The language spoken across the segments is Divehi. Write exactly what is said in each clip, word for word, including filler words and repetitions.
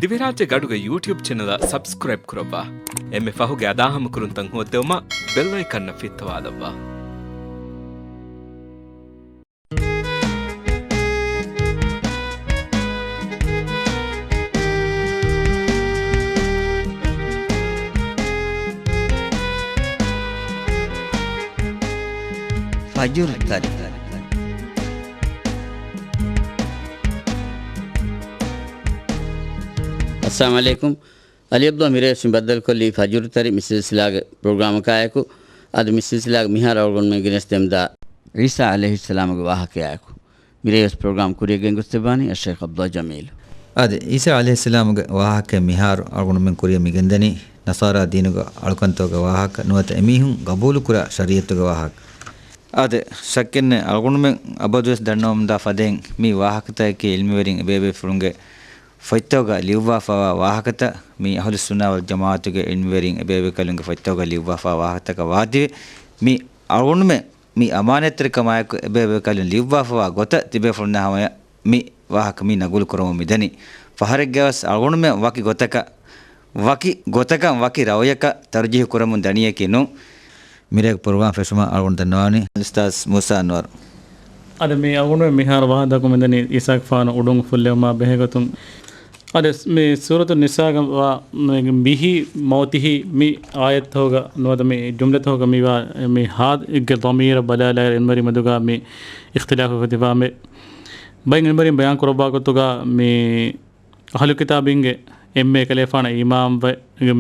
ދިވެހިރާއްޖޭގެ އަޑުގެ ޔޫޓިއުބް ޗެނަލަށް ސަބްސްކްރައިބް ކުރައްވާ. އެންމެ ފަހުގެ އަދާހަމަކުރުންތައް ހޯއްދެވުމަށް ބެލް އައިކަންއަށް ފިއްތަވާލައްވާ. ފަޖުރު ތަރި. އައްސަލާމު ޢަލައިކުމް. އަލީ ޢަބްދުﷲ މިރޭވެސް މި ބައްދަލުކޮށްލީ ފަޖުރު ތަރި މި ސިލްސިލާގެ ޕްރޮގްރާމަކާއެކު. އަދި މި ސިލްސިލާގެ މިހާރު އަޅުގަނޑުމެން ގެނެސްދެމުންދާ ޢީސާ ޢަލައިހިއްސަލާމުގެ ވާހަކަޔާއެކު. މިރޭވެސް ޕްރޮގްރާމް ކުރިޔަށް ގެންގޮސްދެއްވާނީ އައްޝައިޚް ޢަބްދުﷲ ޖަމީލު. އާދެ، ޢީސާ ޢަލައިހިއްސަލާމުގެ ވާހަކަ މިހާރު އަޅުގަނޑުމެން ކުރިޔަށް މިގެންދަނީ ނަޞާރާ ދީނުގެ އަޅުކަންތަކުގެ ވާހަކަ، ނުވަތަ އެމީހުން ގަބޫލުކުރާ ޝަރީޢަތުގެ ވާހަކަ. އާދެ، ޝައްކެއްނެތް، އަޅުގަނޑުމެން އަބަދުވެސް ދަންނަވަމުންދާ ފަދައިން މި ވާހަކަތަކަކީ ޢިލްމުވެރިން އެބޭބޭފުޅުންގެ ފޮތްތަކުގަ ލިޔުއްވާފައިވާ ވާހަކަތައް. މި އަހުލުއްސުންނާ ވަލްޖަމާޢަތުގެ ޢިލްމުވެރިން އެބޭބޭކަލުންގެ ފޮތްތަކުގަ ލިޔުއްވާފައިވާ ވާހަކަތަކަށް ވާތީވެ، މި އަޅުގަނޑުމެން މި އަމާނާތްތެރިކަމާއެކު އެބޭބޭކަލުން ލިޔުއްވާފައިވާ ގޮތަށް ތިބޭފުޅުންނާ ހަމަޔަށް މި ވާހަކަ މި ނަގުލު ކުރަމުން މިދަނީ. ފަހަރެއްގަވެސް އަޅުގަނޑުމެން ވަކި ގޮތަކަށް، ވަކި ގޮތަކަށް ވަކި ރައުޔަކަށް ތަރުޖީޙު ކުރަމުން ދަނީއެކީ ނޫން. މިރޭގެ ޕްރޮގްރާމް ފެށުމަށް އަޅުގަނޑު ދަންނަވާނީ އަލްއުސްތާޛް މޫސާ އަންވަރު. އަދި މި އަޅުގަނޑުމެން މިހާރު ވާހަކަ ދައްކަމުން މިދަނީ އީސާގެފާނު އުޑުން ފުއްލެވުމާ ބެހޭގޮތުން. އަދި މި ސޫރަތު ނިސާގަ ވާ މި ބިހި މައުތިހި މި އާޔަތްތަކުގަ ނުވަތަ މި ޖުމްލަތަކުގަ މިވާ މި ހާ ގެ ޟަމީރަށް ބަލާލާއިރު އެންމެ މެދުގަ މި އިޚްތިލާފު ފެތިފާމެ. ބައެއް އިލްމުވެރިން ބަޔާން ކުރައްވާ ގޮތުގަ މި އަހުލު ކިތާބީންގެ އެންމެ އެކަލޭފާނަށް އީމާންވެ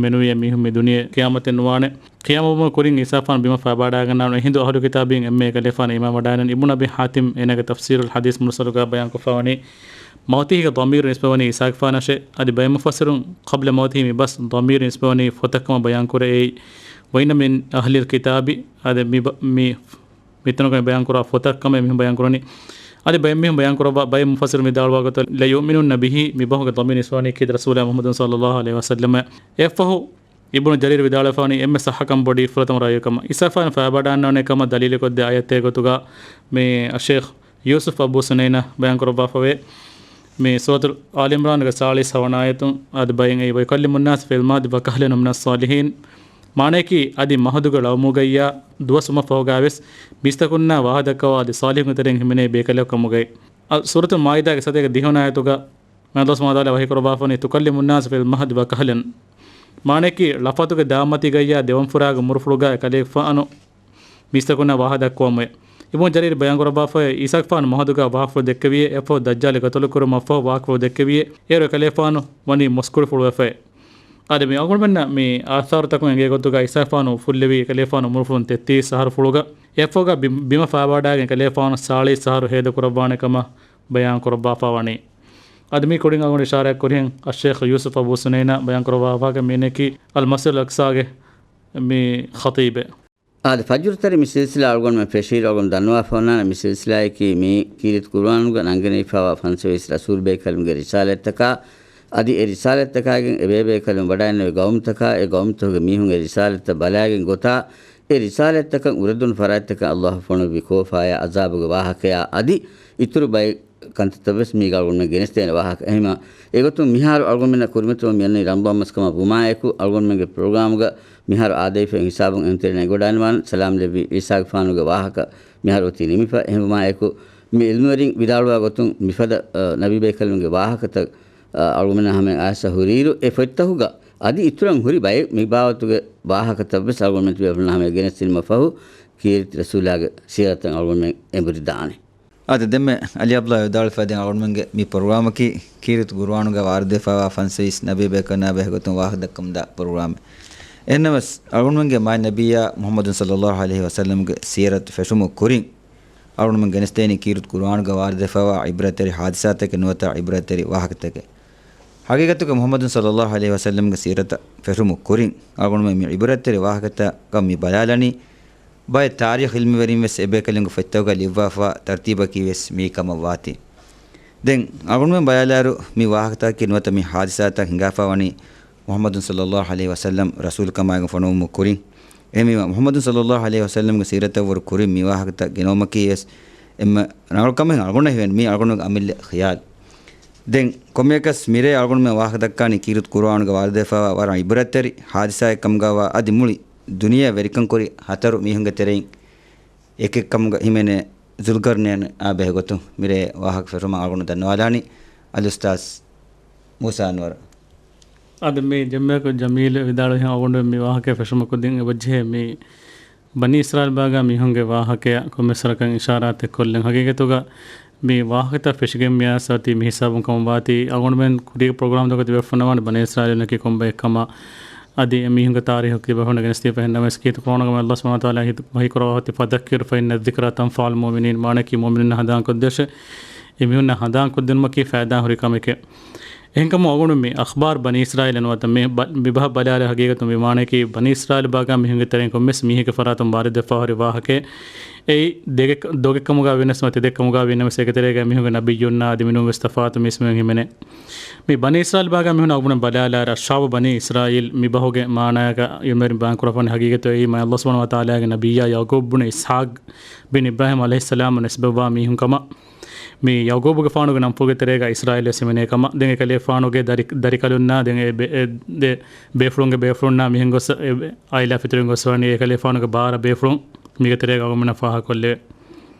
މެނުވިޔަ މީހުން މި ދުނިޔެ ޤިޔާމަތެއް ނުވާނެ. ޤިޔާމަތް ވުމުގެ ކުރިން އީސާގެފާނު ބިމަށް ފައިބާޑާގަންނާނެ. އެހިނދު އަހުލު ކިތާބީން އެންމެ އެކަލޭފާނަށް އީމާން ވަޑައިގަންނަން. އިބްނު އަބީ ޙާތިމް އޭނާގެ ތަފްސީރުލް ޙަދީޘް މުރުސަލުގަ ބަޔާންކޮށްފަވަނީ މައުތީގެ ޟަމީރު ނިސްބަވަނީ އީސާގެފާނަށޭ. އަދި ބައެއް މުފައްސިރުން ޤަބްލަ މައުތިހި މި ބަސް ޟަމީރު ނިސްބަވަނީ ފޮތަށްކަމަށް ބަޔާންކުރެއޭ. ވައިންނަ މިން އަހްލިލް ކިތާބި، އަދި މި ބަ-، މި މިތަނުގައި ބަޔާންކުރާ ފޮތަށް ކަމަށް މީހުން ބަޔާންކުރަނީ. އަދި ބައެއް މީހުން ބަޔާންކުރައްވާ ބައެއް މުފައްސިރު ވިދާޅުވާ ގޮތަށް، "لَيُؤْمِنُنَّ بِهِ" މި ބަހުގެ ޟަމީރު ނިސްވަވަނީ ކީރިތި ރަސޫލާ މުޙައްމަދު ޞައްލައްލާހު ޢަލައިހި ވަސައްލަމަށް. އެއަށްފަހު އިބްނު ޖަރީރު ވިދާޅުވެފަވަނީ އެންމެ ޞައްޙަކަން ބޮޑީ ފުރަތަމަ ރައުޔު ކަމަށް. އީސާގެފާނު ފައިބާޑާންނާނެ ކަމަށް ދަލީލުކޮށްދޭ އާޔަތެއްގެ ގޮތުގަ މި އައްޝައިޚް ޔޫސުފް އަބޫ ސުނައިނާ ބަޔާންކުރައްވާފަވޭ. މި ސޫރަތުލް އާލި ޢިމްރާންގެ ސާޅީސް ހަވަނަ އާޔަތުން އަދި ބައިން އެއީ، "وَيُكَلِّمُ النَّاسَ فِي الْمَهْدِ وَكَهْلًا وَمِنَ الصَّالِحِينَ." މާނައަކީ، އަދި މަހުދުގެ ޅަވަމުގައްޔާ ދުވަސްވުމަށްފަހުގައިވެސް މީސްތަކުންނާ ވާހަ ދައްކަވާ އަދި ޞާލިޙުންގެ ތެރެއިން ހިމެނޭ ބޭކަލެއް ކަމުގައި. އަ، ސޫރަތުލް މާއިދާގެ ސަތޭކަ ދިހަވަނަ އާޔަތުގަ މާތް ﷲ ސުބްޙާނަހޫ ވަތަޢާލާ ވަޙީކުރައްވާފަވަނީ، "تُكَلِّمُ النَّاسَ فِي الْمَهْدِ وَكَهْلًا." މާނައަކީ، ޅަފަތުގެ ދާމަތީގައްޔާ ދެވަންފުރާގެ މުރުފުޅުގައި ކަލޭގެފާނު މީސްތަކުންނާ ވާހަ ދައްކަވަމުވެ. އިބްނު ޖަރީރު ބަޔާންކުރައްވާފައި، އީސާގެފާނު މަހުދުގަ ވާހަކަފުޅު ދެއްކެވިއޭ، އެއަށްފަހު ދައްޖާލު ޤަތުލުކުރުމަށްފަހު ވާހަކަފުޅު ދެއްކެވިއޭ، އޭރު އެކަލޭފާނު ވަނީ މުސްކުޅިފުޅުވެފައި. އަދި މި އަޅުގަނޑުމެންނަށް މި އާސާރުތަކުން އެނގޭ ގޮތުގަ އީސާގެފާނު އުފުއްލެވީ އެކަލޭފާނު އުމުރުފުޅުން ތެއްތީސް އަހަރު ފުޅުގަ. އެއަށްފަހުގަ ބި-، ބިމަށް ފައިބާޑާގެން އެކަލޭފާނު ސާޅީސް އަހަރު ހޭދަކުރައްވާނެ ކަމަށް ބަޔާންކުރައްވާފަވަނީ. އަދި މި ކުރިން އަޅުގަނޑު އިޝާރާތް ކުރިހެން އައްޝައިޚް ޔޫސުފް އަބޫ ސުނައިނާ ބަޔާންކުރައްވާފަވާ މީހަކީ އަލްމަސްޖިދުލް އަޤްޞާގެ މި ޚަޠީބެއް. އާދެ، ފަޖުރު ތަރި މި ސިލްސިލާ އަޅުގަނޑުމެން ފެށިއިރު އަޅުގަނޑު ދަންނަވާފަ އޮންނާނެ މި ސިލްސިލާއަކީ މި ކީރިތި ޤުރުއާނުގަ ނަންގެނެވިފައިވާ ފަންސަވީސް ރަސޫލު ބޭކަލުންގެ ރިސާލަތްތަކާ، އަދި އެ ރިސާލަތްތަކާގެން އެބޭބޭކަލުން ވަޑައިންނެވި ޤައުމުތަކާ، އެ ޤައުމުތަކުގެ މީހުން އެ ރިސާލަތްތައް ބަލާގެން ގޮތާ، އެ ރިސާލަތްތަކަށް އުރެދުނު ފަރާތްތަކަށް ﷲ ފޮނުއްވި ކޯފާޔާ ޢަޒާބުގެ ވާހަކަޔާ އަދި އިތުރު ބައެއް ކަންތައްތައް ވެސް މީގަ އަޅުގަނޑުމެން ގެނެސްދޭނެ ވާހަކަ. އެހެންވީމަ، އެގޮތުން މިހާރު އަޅުގަނޑުމެންނަށް ކުރިމަތިލުމަށް މިއަންނަނީ ރަމަޟާން މަސް ކަމަށް ވުމާއެކު، އަޅުގަނޑުމެންގެ ޕްރޮގްރާމުގަ މިހާރު އާދައިފައި ހިސާބުން އެހުންތެރިން އެނގިވަޑައިގަންނަވާނެ. ސަލާމް ލެއްވި ޢީސާގެފާނުގެ ވާހަކަ މިހާރު އޮތީ ނިމިފަ. އެހެންވުމާއެކު، މި ޢިލްމުވެރިން ވިދާޅުވާ ގޮތުން މިފަދަ، އަ، ނަބީބޭކަލުންގެ ވާހަކަތައް، އަ، އަޅުގަނޑުމެންނާ ހަމައަށް އައިސް ހުރިއިރު، އެ ފޮތްތަކުގަ އަދި އިތުރަށް ހުރި ބައެއް މި ބާވަތުގެ ވާހަކަތައް ވެސް އަޅުގަނޑުމެން ތިބޭފުޅުންނާ ހަމައަށް ގެނެސްދިނުމަށް ފަހު، ކީރިތި ރަސޫލާގެ ސީރަތަށް އަޅުގަނޑުމެން އެނބުރިދާނެ. އާދެ، ދެންމެ އަލީ ޢަބްދުﷲ ވިދާޅުވެފައިދިން އަޅުގަނޑުމެންގެ މި ޕްރޮގްރާމަކީ ކީރިތި ޤުރުއާނުގަ ވާރިދުވެފައިވާ ފަންސަވީސް ނަބީ ބޭކަލުންނާ ބެހޭގޮތުން ވާހަކަ ދައްކަމުންދާ ޕްރޮގްރާމެއް. އެހެންނަމަވެސް، އަޅުގަނޑުމެންގެ މާތް ނަބިއްޔާ މުޙައްމަދު ޞައްލައްލާހު ޢަލައިހި ވަސައްލަމްގެ ސީރަތު ފެށުމުގެ ކުރިން، އަޅުގަނޑުމެން ގެނެސްދޭނީ ކީރިތި ޤުރުއާނުގަ ވާރިދުވެފައިވާ ޢިބްރަތްތެރި ޙާދިސާތަކެއް ނުވަތަ ޢިބްރަތްތެރި ވާހަކަތަކެއް. ޙަޤީޤަތުގަ މުޙައްމަދު ޞައްލައްލާހު ޢަލައިހި ވަސައްލަމްގެ ސީރަތަށް ފެށުމުގެ ކުރިން، އަޅުގަނޑުމެން މި ޢިބްރަތްތެރި ވާހަކަތަކަށް މި ބަލާލަނީ، ބައެއް ތާރީޚު ޢިލްމުވެރިން ވެސް އެބޭކަލުންގެ ފޮތްތަކުގަ ލިޔުއްވާފައިވާ ތަރުތީބަކީ ވެސް މިއީ ކަމަށް ވާތީ. ދެން އަޅުގަނޑުމެން ބަލާލާއިރު، މި ވާހަކަތަކަކީ ނުވަތަ މި ޙާދިސާތައް ހިނގާފައިވަނީ މުޙައްމަދު ޞައްލައްލާހު ޢަލައިހި ވަސައްލަމް ރަސޫލުކަމާއެކު ފޮނުވުމުގެ ކުރިން. އެހެންވީމަ، މުޙައްމަދު ޞައްލައްލާހު ޢަލައިހި ވަސައްލަމްގެ ސީރަތަށްވުރެ ކުރިން މި ވާހަކަތައް ގެނައުމަކީ ވެސް އެންމެ ރަނގަޅު ކަމެއް އަޅުގަނޑަށް ހީވޭނެ. މީ އަޅުގަނޑުގެ އަމިއްލަ ޚިޔާލު. ދެން ކޮންމެއަކަސް މިރޭ އަޅުގަނޑުމެން ވާހަކަ ދައްކާނީ ކީރިތި ޤުރުއާނުގަ ވާރިދުވެފައިވާ ވަރަށް އިބުރަތްތެރި ހާދިސާއެއް ކަމުގައިވާ އަދި މުޅި ދުނިޔެއަށް ވެރިކަން ކުރި ހަތަރު މީހުންގެ ތެރެއިން އެކެއް ކަމުގަ ހިމެނޭ ޒުލްޤަރްނައިނާ ބެހޭ ގޮތުން މިރޭ ވާހަކަ ފެށުމަށް އަޅުގަނޑު ދަންނަވާލާނީ އަލްއުސްތާޛް މޫސާ އަންވަރު. އަދި މި ޖައްމައަކު ޖަމީލް ވިދާޅުވިހެން އަޅުގަނޑު މި ވާހަކަ ފެށުމަކުދިން އެބަޖެހޭ މި ބަނީ އިސްރާއީލް ބާގާ މީހުންގެ ވާހަކަޔަށް ކޮންމެސް ވަރަކަށް އިޝާރާތެއް ކޮށްލެން. ހަގީގަތުގަ މި ވާހަކަތައް ފެށިގެން މިއައިސް އޮތީ މި ހިސާބުން ކަމަށް ވާތީ، އަޅުގަނޑުމެން ކުރީގެ ޕްރޮގްރާމްތަކަށް ތިބޭފުޅުންނަށް ވާނެ ބަނީ އިސްރާއީލުންނަކީ ކޮންބައެއްކަމަށް. އަދި އެ މީހުންގެ ތާރީޚު ތިބޭފުޅުންނަށް ގެނެސްދީފަ. އެހެންނަމަވެސް ކީރިތި ޤުރުއާނުގަ މި ﷲ ސުބްޙާނަހޫ ވަތަޢާލާ ވަޙީ ކުރައްވާފަ އޮތީ، فذكر فإن الذكرى تنفع المؤمنين. މާނައަކީ މުއުމިނުންނަށް ހަނދާންކޮށްދޭށޭ. އެ މީހުންނަށް ހަނދާންކޮށްދިނުމަކީ ފައިދާހުރި ކަމެކޭ. އެހެންކަމުން އަޅުގަނޑު މި އަޚްބާރު ބަނީ އިސްރާއީލް ނުވަތަ މި ބަ-، މިބަހަށް ބަލާލާ ހަގީގަތުން މި މާނައަކީ ބަނީ އިސްރާއީލް ބާގާ މީހުންގެ ތެރެއިން ކޮންމެސް މީހެއްގެ ފަރާތުން ވާރިދުވެފަ ހުރި ވާހަކައެއް. އެއީ ދެގެ-، ދޮގެއްކަމުގަ ވިޔަސް ނުވަތަ ތެދެއްކަމުގަ ވިޔަސް ނަމަވެސް އޭގެ ތެރޭގަ މީހުންގެ ނަބިއްޔުންނާ އަދި މިނޫންވެސް ތަފާތު މީސްމީހުން ހިމެނޭ. މި ބަނީ އިސްރާއީލް ބާގާ މީހުން އަޅުގަނޑު ބަލާލާއިރު، އަޞްޙާބު ބަނީ އިސްރާއީލް މި ބަހުގެ މާނައަކަށް އިލްމުވެރިން ބަޔާންކުރައްވާފަ ވަނީ ހަގީގަތު އެއީ މާތް ﷲ ސުބްޙާނަހޫ ވަތަޢާލާގެ ނަބިއްޔާ ޔަޢުޤޫބް ބުނު އިސްޙާޤް ބިން އިބްރާހީމް ޢަލައިހިއްސަލާމް ނިސްބަތްވާ މީހުން ކަމަށް. މި ޔަޢުޤޫބުގެފާނުގެ ނަންފުޅުގެ ތެރޭގަ އިސްރާއީލް ވެސް ހިމެނޭ ކަމަށް. ދެން އެކަލޭފާނުގެ ދަރި-، ދަރިކަލުންނާ ދެން އެ ބޭ-، އެ ދެ ބޭފުޅުންގެ ބޭފުޅުންނާ މިހެން ގޮސް އެ އާއިލާ ފެތުރިގެން ގޮސް ވަނީ އެކަލޭފާނުގެ ބާރަ ބޭފުޅުން މީގެ ތެރޭގަ އަޅުގަނޑުމެންނަށް ފާހަގަކޮށްލެވޭ.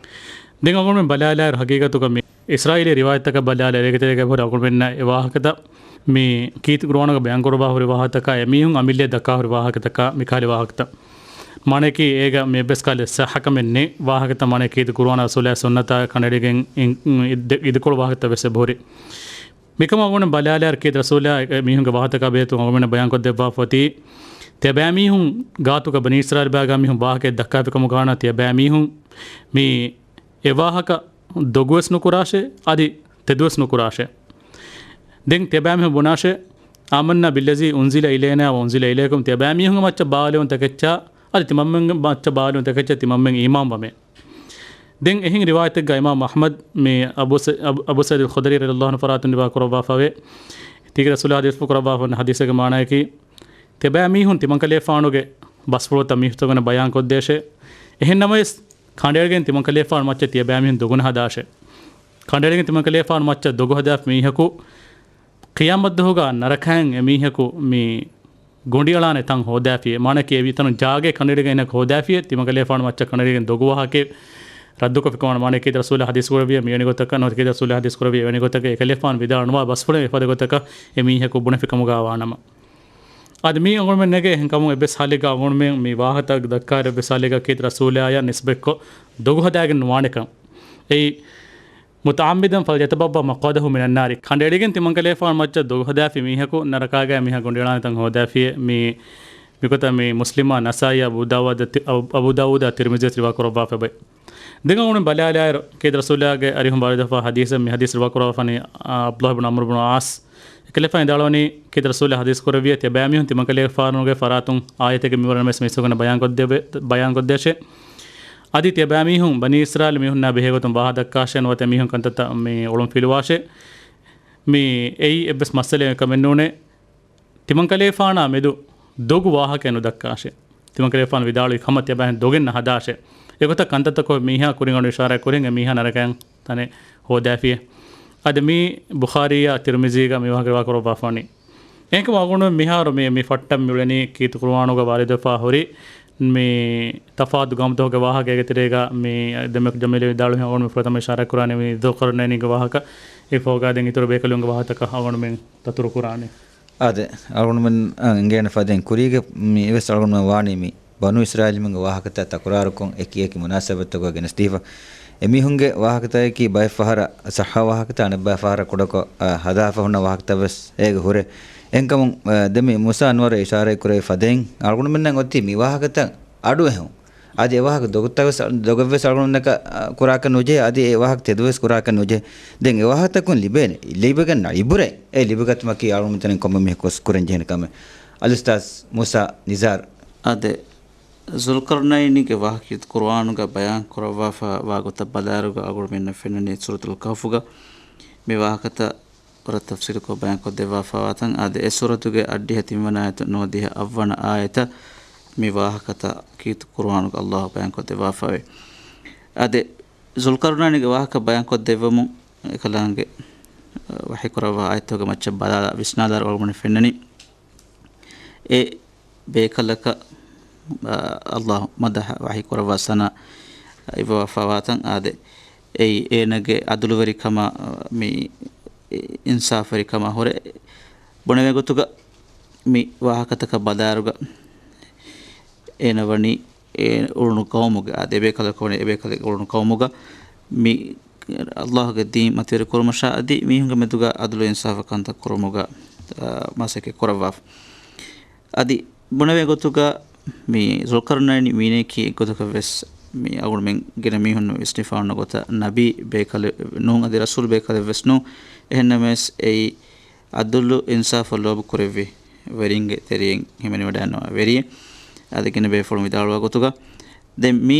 ދެން އަޅުގަނޑުމެން ބަލާލާއިރު ހަގީގަތުގަ މި އިސްރާއީލީ ރިވާޔަތްތަކަށް ބަލާލާ، އޭގެ ތެރޭގަ ހުރި އަޅުގަނޑުމެންނަށް އެ ވާހަކަތައް މި ކީރިތި ޤުރުއާނުގަ ބަޔާންކުރައްވާ ހުރި ވާހަކަތަކާ، އެމީހުން އަމިއްލައަށް ދައްކާ ހުރި ވާހަކަތަކާ، މި ކަހަލަ ވާހަކަތައް. މާނައަކީ އޭގަ މި އެއްވެސް ކަހަލަ ޞައްޙަކަމެއް ނެތް. ވާހަކަތައް މާނައަކީ ކީރިތި ޤުރުއާނާ ރަސޫލާ ސުންނަތާ ކަނޑައެޅިގެން އިން-، އިން-، އިދެ-، އިދިކޮޅު ވާހަކަތައް ވެސް އެބަހުރި. މިކަމަށް އަޅުގަނޑު ބަލާލާއިރު ކީރިތި ރަސޫލާ އެ މީހުންގެ ވާހަކަތަކާ ބެހޭގޮތުން އަޅުގަނޑުމެންނަށް ބަޔާންކޮށްދެއްވާފަ އޮތީ، ތިޔަބައިމީހުން ގާތުގަ ބަނީ އިސްރާއީލް ބާގާ މީހުން ވާހަކައެއް ދައްކާފިކަމުގާ ވަނީ ތިޔަބައިމީހުން މި އެ ވާހަކަ ދޮގުވެސް ނުކުރާށޭ، އަދި ތެދުވެސް ނުކުރާށޭ. ދެން ތިޔަބައިމީހުން ބުނާށޭ، آمنا بالذي أنزل إلينا وأنزل إليكم، ތިޔަބައިމީހުންގެ މައްޗަށް ބާވާލެވުނު ތަކެއްޗާ، އަދި ތިމަންމެންގެ މައްޗަށް ބާވާލެވުނު ތަކެއްޗާ ތިމަންމެން އީމާންވަމޭ. ދެން އެހެން ރިވާޔަތެއްގަ އިމާމް އަޙްމަދު މި އަބޫ ސަ-، އަބު-، އަބޫ ސަޢީދު އަލްޚުދްރީ ރަޟިޔަﷲ ޢަންހު ފަރާތުން ރިވާ ކުރައްވާފަވޭ. ތީގެ ރަސޫލާ ޙަދީޘްފުޅު ކުރައްވާފަ ވަން ޙަދީޘެއްގެ މާނައަކީ، ތިޔަބައިމީހުން ތިމަންކަލޭފާނުގެ ބަސްފުޅުތައް މީހުންތަކުން ބަޔާންކޮށްދޭށޭ. އެހެންނަމަވެސް، ކަނޑައެޅިގެން ތިމަންކަލޭފާނު މައްޗަށް ތިޔަބައިމީހުން ދޮގުނަހަދާށޭ. ކަނޑައެޅިގެން ތިމަންކަލޭފާނު މައްޗަށް ދޮގުހަދާފި މީހަކު، ޤިޔާމަތްދުވަހުގަ ނަރަކައިން އެމީހަކު މި ގޮނޑިއަޅާނެ ތަން ހޯދާފިޔޭ. މާނައަކީ އެ ތަނުން ޖާގައެއް ކަނޑައެޅިގެން އޭނައަކަށް ހޯދާފިޔޭ. ތިމަންކަލޭފާނު މައްޗަށް ކަނޑައެޅިގެން ދޮގު ވާހަކައެއް ރައްދުކޮށްފިކަމަށް ވާނަމަ، މާނައަކީ ރަސޫލާ ޙަދީޘް ކުރެއްވިޔާ މިވެނި ގޮތަކަށް، ނުވަތަ ކީރިތި ރަސޫލާ ޙަދީޘް ކުރެއްވިޔާ އެވެނި ގޮތަކަށް، އެކަލޭފާނު ވިދާޅު ނުވާ ބަސްފުޅެއް އެފަދަ ގޮތަކަށް އެމީހަކު ބުނެފިކަމުގަ ވާނަމަ. އަދި މީ އަޅުގަނޑުމެން ނެގޭ އެހެން ކަމުން އެއްވެސް ޙާލެއްގަ އަޅުގަނޑުމެން މި ވާހަކަތައް ދައްކާއިރު އެއްވެސް ޙާލެއްގަ ކީރިތި ރަސޫލާޔަށް ނިސްބަތްކޮށް ދޮގު ހަދާގެން ނުވާނެކަން. އެއީ، متعمدا فليتبوأ مقعده من النار. ކަނޑައެޅިގެން ތިމަންކަލޭފާނު މައްޗަށް ދޮގު ހަދާފި މީހަކު ނަރަކާގައި މީހާ ގޮނޑިއަޅާނެ ތަން ހޯދާފިޔޭ. މި، މިގޮތަށް މި މުސްލިމާ، ނަސާއީއާ، އަބޫ ދާވޫދަށް ތި-، އަބޫ، އަބޫ ދާވޫދާ ތިރްމިޒީ ވެސް ރިވާ ކުރައްވާފަ އެބައި. ދެން އަޅުގަނޑު ބަލާލާއިރު، ކީރިތި ރަސޫލާގެ އަރިހުން ވާރިދުވެފަ ޙަދީޘެއް މި ޙަދީޘް ރިވާ ކުރައްވާފަ ވަނީ، އާ، ޢަބްދުﷲ ބިން ޢަމްރު ބިން ޢާޞް. އެކަލޭފާނު ވިދާޅުވަނީ، ކީރިތި ރަސޫލާ ޙަދީޘް ކުރެއްވިޔޭ، ތިޔަބައިމީހުން ތިމަންކަލޭފާނުގެ ފަރާތުން އާޔަތެއްގެ މިންވަރު ނަމަވެސް މީސްތަކުން ބަޔާންކޮށްދެވޭ-، ބަޔާންކޮށްދޭށޭ. އަދި ތިޔަބައިމީހުން ބަނީ އިސްރާއީލު މީހުންނާ ބެހޭގޮތުން ވާހަކަ ދައްކާށޭ، ނުވަތަ މީހުން ކަންތައްތައް މި އޮޅުން ފިލުވާށޭ. މި އެއީ އެއްވެސް މައްސަލައެއް ކަމެއް ނޫނޭ. ތިމަންކަލޭފާނާ މެދު ދޮގު ވާހަކައެއް ނުދައްކާށޭ. ތިމަންކަލޭފާނު ވިދާޅުވި ކަމަށް ތިޔަބައިން ދޮގެއް ނަހަދާށޭ. އެގޮތަށް ކަންތައްތަކޮށް މީހާ ކުރިން އަޑު އިޝާރާތް ކުރިން އެ މީހާ ނަރަކައިން ތަނެއް ހޯދާފިޔޭ. އަދި މީ ބުޚާރީއާ ތިރްމިޒީގަ މި ވާހަކަ ރިވާ ކުރައްވާފަ ވަނީ. އެހެންކަމުން އަޅުގަނޑު މިހާރު މި، މި ފައްޓަށް މިއުޅެނީ ކީރިތި ޤުރުއާނުގަ ވާރިދުވެފަ ހުރި މި ތަފާތު ގައުމުތަކުގެ ވާހަކަ. އޭގެ ތެރޭގަ މި ދެމެކު ޖަމީލް ވިދާޅުވި އަޅުގަނޑު މި ފުރަތަމަ އިޝާރާތް ކުރާނީ މި ޛުލްޤަރްނައިނީގެ ވާހަކަ. އެ ފޯގާ ދެން އިތުރު ބޭކަލުންގެ ވާހަކަތަކަށް އަޅުގަނޑުމެން ދަތުރު ކުރާނީ. އާދެ، އަޅުގަނޑުމެން އަށް އެނގޭނެ ފަދައިން ކުރީގެ މި އެވެސް އަޅުގަނޑުމެން ވާނީ މި ބަނޫ އިސްރާއީލުމެންގެ ވާހަކަތައް ތަކުރާރުކޮށް އެކި އެކި މުނާސަބަތްތަކުގަ ގެނެސްދީފަ. އެމީހުންގެ ވާހަކަތަކަކީ ބައެއް ފަހަރަށް ޞައްޙަ ވާހަކަތައް، އަނެއްބައި ފަހަރަށް ކުޑަކޮށް، އަ، ހަދާފަ ހުންނަ ވާހަކަތައް ވެސް އޭގަ ހުރޭ. އެހެންކަމުން، އަ، ދެން މި މޫސާ އަންވަރު އިޝާރާތް ކުރެވި ފަދައިން އަޅުގަނޑުމެންނަށް އޮތީ މި ވާހަކަތައް އަޑުއެހުން. އަދި އެ ވާހަކަ ދޮގުތައް ވެސް، ދޮގެއް ވެސް އަޅުގަނޑުމެންނަކަށް، އަ، ކުރާކަށް ނުޖެހޭ، އަދި އެ ވާހަކަ ތެދުވެސް ކުރާކަށް ނުޖެހޭ. ދެން އެ ވާހަކަތަކުން ލިބޭނެ، ލިބިގަންނަ އިބުރަތް، އެ ލިބިގަތުމަކީ އަޅުގަނޑުމެން ތަނެއް ކޮންމެ މީހަކު ވެސް ކުރަން ޖެހޭނެ ކަމެއް. އަލްއުސްތާޛް މޫސާ ނިޒާރު. އާދެ، ޒުލްޤަރްނައިނީގެ ވާހަކަ ކީރިތި ޤުރުއާނުގަ ބަޔާން ކުރައްވާފަ ވާ ގޮތަށް ބަލާއިރުގަ އަޅުގަނޑުމެންނަށް ފެންނަނީ ސޫރަތުލް ކަހުފުގަ މި ވާހަކަތައް ވަރަށް ތަފްސީލުކޮށް ބަޔާންކޮށްދެއްވާފަވާތަން. އާދެ، އެ ސޫރަތުގެ އަށްޑިހަ ތިންވަނަ އާޔަތު ނުވަދިހަ އަށްވަނަ އާޔަތަށް މި ވާހަކަތައް ކީރިތި ޤުރުއާނުގަ ﷲ ބަޔާންކޮށްދެއްވާފަވޭ. އާދެ، ޒުލްޤަރްނައިނީގެ ވާހަކަ ބަޔާންކޮށްދެއްވަމުން އެކަލާނގެ ވަޙީކުރައްވާ އާޔަތުގެ މައްޗަށް ބަލާލާ ވިސްނާލާއިރު އަޅުގަނޑުމެން ފެންނަނީ، އެ ބޭކަލަކަށް، އާ، އައްލާހު މަދަޙަ ވަޙީކުރައްވާ ސަނާ އިއްވަވާފަވާތަން އާދެ، އެއީ އޭނަގެ އަދުލުވެރިކަމާ، މި އިންސާފުވެރިކަމާ ހުރެ ބުނެވޭ ގޮތުގަ މި ވާހަކަތަކަށް ބަލާއިރުގަ އޭނަ ވަނީ އެ އުޅުނު ޤައުމުގެ އާދެ، އެބޭކަލަކު ވަނީ އެބޭކަލެއް އުޅުނު ޤައުމުގަ މި އައްލާހުގެ ދީން މަތިވެރި ކުރުމަށާ އަދި މީހުންގެ މެދުގަ އަދުލު އިންސާފު ކަންތައް ކުރުމުގަ، އާ، މަސައްކަތް ކުރައްވާފަ. އަދި ބުނެވޭ ގޮތުގަ މި ޒުލްޤަރްނައިން މީނައަކީ އެއްގޮތަކަށް ވެސް މި އަޅުގަނޑުމެން ގިނަ މީހުން ވިސްނިފަ އޮންނަ ގޮތަށް ނަބީ ބޭކަލެއް ނޫން އަދި ރަސޫލު ބޭކަލެއް ވެސް ނޫން. އެހެންނަމަވެސް އެއީ އަދުލު އިންސާފަށް ލޯބި ކުރެއްވި ވެރިންގެ ތެރެއިން ހިމެނިވަޑައިންނަވާ ވެރިއެއް. އަދި ގިނަ ބޭފުޅުން ވިދާޅުވާ ގޮތުގަ ދެން މި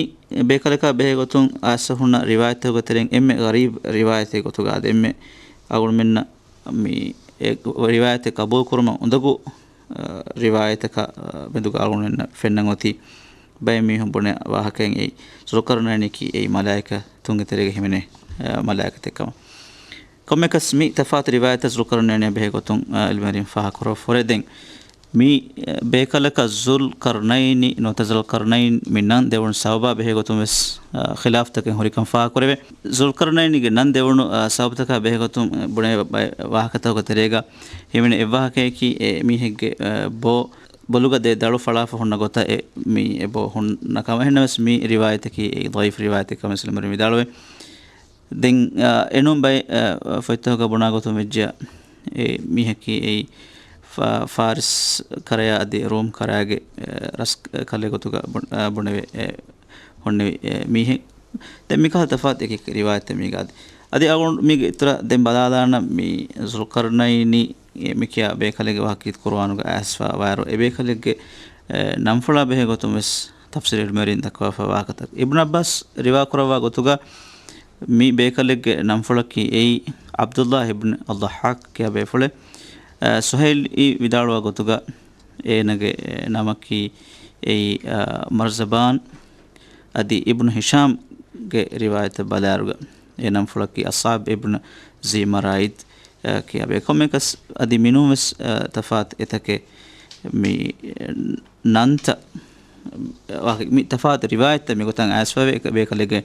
ބޭކަލަކާ ބެހޭ ގޮތުން އައިސްފަ ހުންނަ ރިވާޔަތްތަކުގެ ތެރެއިން އެންމެ ޣަރީބް ރިވާޔަތެއް ގޮތުގަ އާދެ، އެންމެ އަޅުގަނޑުމެންނަށް މި އެ ރިވާޔަތެއް ޤަބޫލު ކުރުމަށް އުނދަގޫ، އަ، ރިވާޔަތަކާ، އަ، މެދުގަ އަޅުގަނޑުމެންނަށް ފެންނަން އޮތީ ބައެއް މީހުން ބުނެ ވާހަކައިން އެއީ ޒުލްޤަރްނައިނަކީ އެއީ މަލާއިކަތުންގެ ތެރޭގަ ހިމެނޭ، އަ، މަލާއިކަތެއް ކަމަށް. ކޮންމެއަކަސް މި ތަފާތު ރިވާޔަތަށް ޒުލްޤަރްނައިން ބެހޭ ގޮތުން، އަ، ޢިލްމުވެރިން ފާހަގަކުރައްވާފަ ހުރޭ. ދެން މި، އަ، ބޭކަލަކަށް ޒުލްޤަރްނައިނި ނުވަތަ ޒުލްޤަރްނައިން މި ނަން ދެވުނު ސަބަބާ ބެހޭ ގޮތުން ވެސް، އަ، ޚިލާފްތަކެއް ހުރިކަން ފާހަގަކުރެވޭ. ޒުލްޤަރްނައިންގެ ނަން ދެވުނު، އަ، ސަބަބުތަކާ ބެހޭ ގޮތުން، އަ، ބުނެ ބައެއް ވާހަކަތަކުގެ ތެރޭގަ ހިމެނޭ އެއްވާހަކަޔަކީ އެ މީހެއްގެ، އަ، ބޯ، ބޮލުގަ ދެ ދަޅު ފަޅާފަ ހުންނަ ގޮތަށް އެ މީ އެ ބޯ ހުންނަ ކަމަށް. އެހެންނަމަވެސް މި ރިވާޔަތަކީ އެއީ ޟަޢީފް ރިވާޔަތެއް ކަމަށް ވެސް ޢިލްމުވެރިން ވިދާޅުވޭ. ދެން، އަ، އެނޫން ބައެއް، އަ، ފޮތްތަކުގަ ބުނާ ގޮތުން ވެއްޖެޔާ، އެ މީހަކީ އެއީ ފާ-، ފާރިސް ކަރަޔާ އަދި ރޫމް ކަރަޔާގެ، އަ، ރަސް ކަލެއް ގޮތުގަ ބުން-، އަ، ބުނެވޭ، އެ، ހުންނެވި، އެ، މީހެއް. ދެން މިކަހަލަ ތަފާތު އެކި ރިވާޔަތެއް މީގަ އަދި. އަދި އަޅުގަނޑު މީގެ އިތުރަށް ދެން ބަލާލާނަން މި ޒުލްޤަރްނައިނި މި ކިޔާ ބޭކަލެއްގެ ވާހަކަ ކީރިތި ޤުރުއާނުގަ އައިސްފަ ވާއިރު، އެ ބޭކަލެއްގެ، އެ، ނަންފުޅާ ބެހޭ ގޮތުން ވެސް ތަފްސީރު ޢިލްމުވެރިން ދައްކަވާފަ ވާހަކަތައް. އިބްނު ޢައްބާސް ރިވާ ކުރައްވާ ގޮތުގަ މި ބޭކަލެއްގެ ނަންފުޅަކީ އެއީ ޢަބްދުﷲ އިބްނު އައްޟައްޙާޤް ކިޔާ ބޭފުޅެއް. އަ، ސުހައިލް އީ ވިދާޅުވާ ގޮތުގަ އޭނަގެ ނަމަކީ އެއީ، އަ، މަރްޒަބާން. އަދި އިބްނު ހިޝާމްގެ ރިވާޔަތަށް ބަލާއިރުގަ އޭ ނަންފުޅަކީ އައްޞާބް އިބްނު ޒީ މަރާއިދް، އަ، ކިޔާ ބޭ. ކޮންމެއަކަސް އަދި މިނޫން ވެސް، އަ، ތަފާތު އެތަކެއް މި، އެ، ނަންތައް ވާހަކަ-، މި ތަފާތު ރިވާޔަތްތައް މިގޮތަށް އައިސްފަވޭ. އެކަ-، ބޭކަލެއްގެ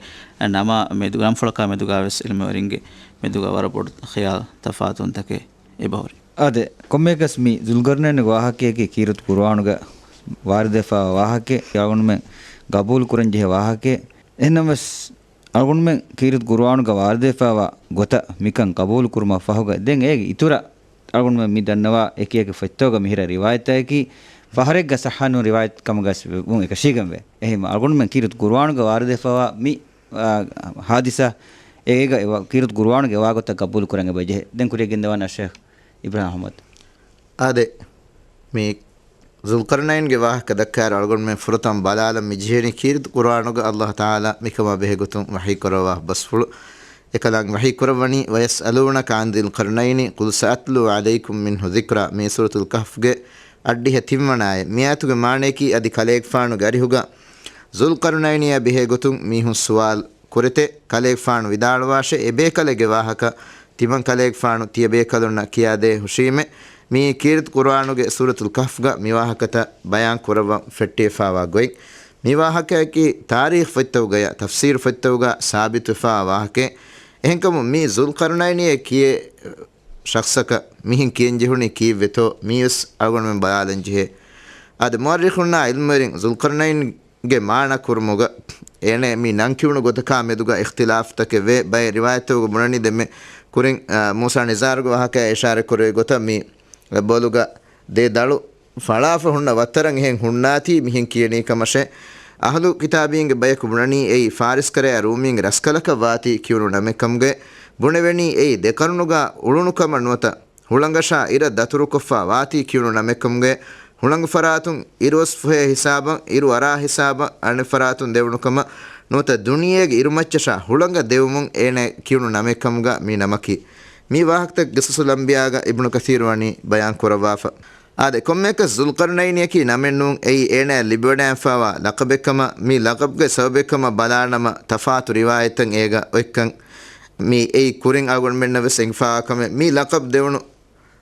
ނަމާ މެދު-، ނަންފުޅަކާ މެދުގާ ވެސް ޢިލްމުވެރިންގެ މެދުގާ ވަރަށް ބޮޑު ޚިޔާލު ތަފާތުވުންތަކެއް އެބަހުރި. އާދެ، ކޮންމެއަކަސް މި ޒުލްޤަރްނައިންގެ ވާހަކަޔަކީ ކީރިތި ޤުރުއާނުގަ ވާރިދުވެފައިވާ ވާހަކައެއް، އަޅުގަނޑުމެން ގަބޫލު ކުރަންޖެހޭ ވާހަކައެއް. އެހެންނަމަވެސް، އަޅުގަނޑުމެން ކީރިތި ޤުރުއާނުގަ ވާރިދުވެފައިވާ ގޮތަށް މިކަން ޤަބޫލު ކުރުމަށް ފަހުގަ، ދެން އޭގެ އިތުރަށް އަޅުގަނޑުމެން މި ދަންނަވާ އެކި އެކި ފޮތްތަކުގަ މިހިރަ ރިވާޔަތްތަކަކީ ފަހަރެއްގަ ޞައްޙަ ނޫން ރިވާޔަތް ކަމުގަ ވެސް ވެ-، ވުން އެކަށީގެންވޭ. އެހެންވީމަ، އަޅުގަނޑުމެން ކީރިތި ޤުރުއާނުގަ ވާރިދުވެފައިވާ މި، އާ، ޙާދިސާ އޭގަ އެ ވާ-، ކީރިތި ޤުރުއާނުގެ ވާގޮތަށް ޤަބޫލު ކުރަން އެބަޖެހޭ. ދެން ކުރިޔަށް ގެންދަވާނެ އައްޝައިޚް އިބްރާހިމް އަޙްމަދު. އާދެ، މި ޒުލްޤަރްނައިންގެ ވާހަކަ ދައްކާއިރު އަޅުގަނޑުމެން ފުރަތަމަ ބަލާލަން މި ޖެހެނީ ކީރިތި ޤުރުއާނުގަ ﷲ ތަޢާލާ މިކަމާ ބެހޭ ގޮތުން ވަޙީ ކުރައްވާ ބަސްފުޅު. އެކަލާނގެ ވަޙީ ކުރައްވަނީ، وَيَسْأَلُونَكَ عَنِ ذِي الْقَرْنَيْنِ قُلْ سَأَتْلُو عَلَيْكُمْ مِنْهُ ذِكْرًا. މި ސޫރަތުލް ކަހްފްގެ އަށްޑިހަ ތިންވަނަ އާޔަތް. މި އާޔަތުގެ މާނަޔަކީ އަދި ކަލޭގެފާނުގެ އަރިހުގަ ޒުލްޤަރްނައިނިއާ ބެހޭ ގޮތުން މީހުން ސުވާލު ކުރެތެ، ކަލޭގެފާނު ވިދާޅުވާށެ، އެބޭކަލެއްގެ ވާހަކަ ތިމަން ކަލޭގެފާނު ތިޔަބޭކަލުންނަށް ކިޔާދޭ ހުށީމެ. މިއީ ކީރިތި ޤުރުއާނުގެ ސޫރަތުލް ކަހްފްގަ މިވާހަކަތައް ބަޔާން ކުރައްވަން ފެއްޓިވެފައިވާ ގޮތް. މިވާހަކަޔަކީ ތާރީޚް ފޮތްތަކުގަޔާ ތަފްސީރު ފޮތްތަކުގަ ސާބިތުވެފައިވާ ވާހަކައެއް. އެހެންކަމުން މި ޒުލްޤަރްނައިނިއޭ ކިޔޭ ޝަޚްޞަކަށް މިހެން ކިޔަންޖެހުނީ ކީއްވެތޯ މީވެސް އަޅުގަނޑުމެން ބަލާލަންޖެހޭ. އާދެ، މުއައްރިޚުންނާ ޢިލްމުވެރިން ޒުލްޤަރްނައިން ގެ މާނަ ކުރުމުގަ އޭނަ މި ނަން ކިޔުނު ގޮތަކާ މެދުގަ އިޚްތިލާފްތަކެއް ވޭ. ބައެއް ރިވާޔަތްތަކުގަ ބުނަނީ ދެންމެ ކުރިން، އަ، މޫސާ ނިޒާރުގެ ވާހަކައަށް އިޝާރަތް ކުރެވި ގޮތަށް މި ބޮލުގަ ދެ ދަޅު ފަޅާފަ ހުންނަ ވައްތަރަށް އެހެން ހުންނާތީ މިހެން ކިޔަނީ ކަމަށެ. އަހްލު ކިތާބީންގެ ބަޔަކު ބުނަނީ އެއީ ފާރިސް ކަރަޔާ ރޫމީންގެ ރަސްކަލަކަށް ވާތީ ކިޔުނު ނަމެއް ކަމުގައި ބުނެވެނީ އެއީ ދެ ޤަރުނުގަ އުޅުނު ކަމަށް ނުވަތަ ހުޅަނގަށާ އިރަށް ދަތުރުކޮށްފަ ވާތީ ކިޔުނު ނަމެއްކަމުގެ ހުޅަނގު ފަރާތުން އިރުއޮސްފަހޭ ހިސާބަށް، އިރު އަރާ ހިސާބަށް އަނެއް ފަރާތުން ދެވުނު ކަމަށް ނުވަތަ ދުނިޔޭގެ އިރުމައްޗަށާ ހުޅަނގަށް ދެވުމުން އޭނަ ކިޔުނު ނަމެއްކަމުގަ މި ނަމަކީ. މި ވާހަކަތައް ޤިޞަޞުލް އަންބިޔާގަ އިބްނު ކަޘީރު ވަނީ ބަޔާން ކުރައްވާފަ. އާދެ، ކޮންމެއަކަސް ޒުލްޤަރްނައިނިއަކީ ނަމެއްނޫން އެއީ އޭނަޔަށް ލިބިވަޑައިފައިވާ ލަޤަބެއްކަމަށް، މި ލަޤަބްގެ ސަބަބެއްކަމަށް ބަލާނަމަ ތަފާތު ރިވާޔަތްތައް އޭގަ އޮތްކަން. މި އެއީ ކުރިން އަޅުގަނޑުމެންނަށް ވެސް އެނގިފާ ކަމެއް. މި ލަޤަބް ދެވުނު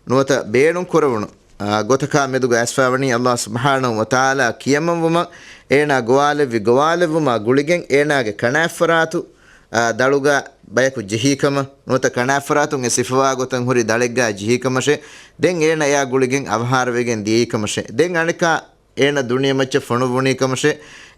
ނުވަތަ ބޭނުން ކުރެވުނު، އާ، ގޮތަކާ މެދުގަ އައިސްފާވަނީ އަﷲ ސުބްޙާނަހޫ ވަތަޢާލާ ކިޔަމަންވުމަށް އޭނާ ގޮވާލެއްވި ގޮވާލެއްވުމާ ގުޅިގެން އޭނާގެ ކަނާތްފަރާތު، އާ، ދަޅުގަ ބަޔަކު ޖެހީކަމަށް ނުވަތަ ކަނާތްފަރާތުން އެ ސިފަވާ ގޮތަށް ހުރި ދަޅެއްގަ ޖެހީކަމަށޭ. ދެން އޭނާ އެއާ ގުޅިގެން އަވަހާރަވެގެން ދިޔައީކަމަށޭ. ދެން އަނެއްކާ އޭނަ ދުނިޔެމައްޗަށް ފޮނުއްވުނީކަމަށޭ.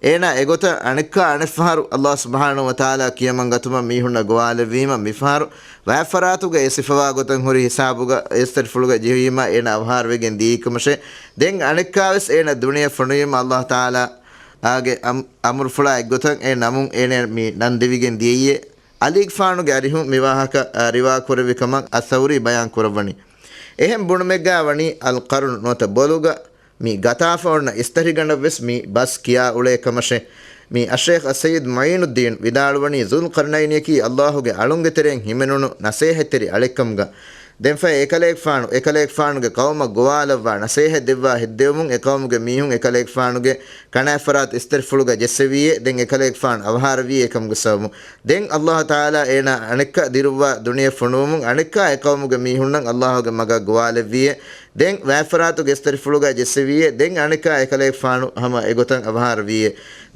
އޭނާ އެގޮތަށް އަނެއްކާ އަނެއްފަހަރު އަﷲ ސުބްޙާނަހޫ ވަތަޢާލާ ކިޔަމަން ގަތުމަށް މީހުންނަށް ގޮވާލެއްވީމަ، މިފަހަރު ވާތްފަރާތުގަ އެ ސިފަވާ ގޮތަށް ހުރި ހިސާބުގަ އެއްސެޓްފުޅުގަ ޖެހުވީމަ އޭނަ އަވަހާރަވެގެން ދިޔައީކަމަށޭ. ދެން އަނެއްކާވެސް އޭނަ ދުނިޔެ ފޮނުވީމަ އަﷲ ތަޢާލާ އާގެ އަމް-، އަމުރުފުޅާ އެއްގޮތަށް އެ ނަމުން އޭނަ މި ނަން ދެވިގެން ދިޔައީއޭ. އަލީގެފާނުގެ އަރިހުން މި ވާހަކަ، އާ، ރިވާ ކުރެއްވި ކަމަށް އައްސައުރީ ބަޔާން ކުރައްވަނީ. އެހެން ބުނުމެއްގާ ވަނީ އަލްޤަރުން ނުވަތަ ބޮލުގަ މި ގަތާފަ އޮންނަ އިސްތަށިގަނޑަށްވެސް މި ބަސް ކިޔާ އުޅޭ ކަމަށެ. މި އައްޝައިޚް އައްސައްޔިދު މުޢީނުއްދީން ވިދާޅުވަނީ، ޒުލްޤަރްނައިނިއަކީ އައްލާހުގެ އަޅުންގެ ތެރެއިން ހިމެނުނު ނަސޭހަތްތެރި އަޅެއްކަމުގަ. ދެންފައި އެކަލޭގެފާނު، އެކަލޭގެފާނުގެ ޤައުމަށް ގޮވާލައްވާ ނަސޭހަތް ދެއްވާ ހެއްދެވުމުން އެ ޤައުމުގެ މީހުން އެކަލޭގެފާނުގެ ކަނާތްފަރާތު އިސްތަށިފުޅުގަ ޖެއްސެވީއޭ. ދެން އެކަލޭގެފާނު އަވަހާރަވީ އެކަމުގެ ސަބަބުން. ދެން އައްލާހު ތަޢާލާ އޭނާ އަނެއްކާ ދިރުއްވާ ދުނިޔެ ފޮނުވުމުން އަނެއްކާ އެ ޤައުމުގެ މީހުންނަށް އައްލާހުގެ މަގަށް ގޮވާލެއްވީއޭ. ދެން ވާތްފަރާތުގެ އިސްތަށިފުޅުގަ ޖެއްސެވީއޭ. ދެން އަނެއްކާ އެކަލޭގެފާނު ހަމަ އެގޮތަށް އަވަހާރަވީއޭ.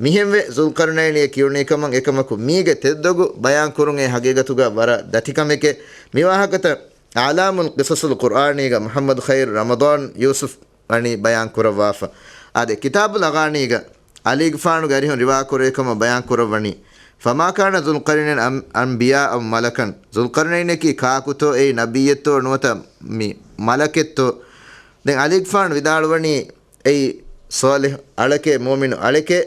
މިހެންވެ ޒުލްޤަރްނައިނީ ކިޔުނީކަމަށް އެކަމަކު މީގެ ތެއްދޮގު ބަޔާންކުރުން އެ ހަގީގަތުގަ ވަރަށް ދަތިކަމެކޭ. މިވާހަކަތައް އަޢްލާމުލް ޤިޞަޞުލް ޤުރްއާނީގަ މުޙައްމަދު ޚައިރު ރަމަޟާން ޔޫސުފް ވަނީ ބަޔާން ކުރައްވާފަ. އާދެ، ކިތާބުލް އަޣާނީގަ އަލީގެފާނުގެ އަރިހުން ރިވާކުރެވޭ ކަމަށް ބަޔާން ކުރައްވަނީ، ފަމާ ކާނަ ޛުލްޤަރްނައިން އަން-، އަންބިޔާ އަވް މަލަކަން. ޛުލްޤަރްނައިނަކީ ކާކުތޯ އެއީ ނަބިއްޔެއްތޯ ނުވަތަ މި މަލަކެއްތޯ؟ ދެން އަލީގެފާނު ވިދާޅުވަނީ، އެއީ ޞާލިޙު އަޅެކޭ، މުއުމިނު އަޅެކޭ.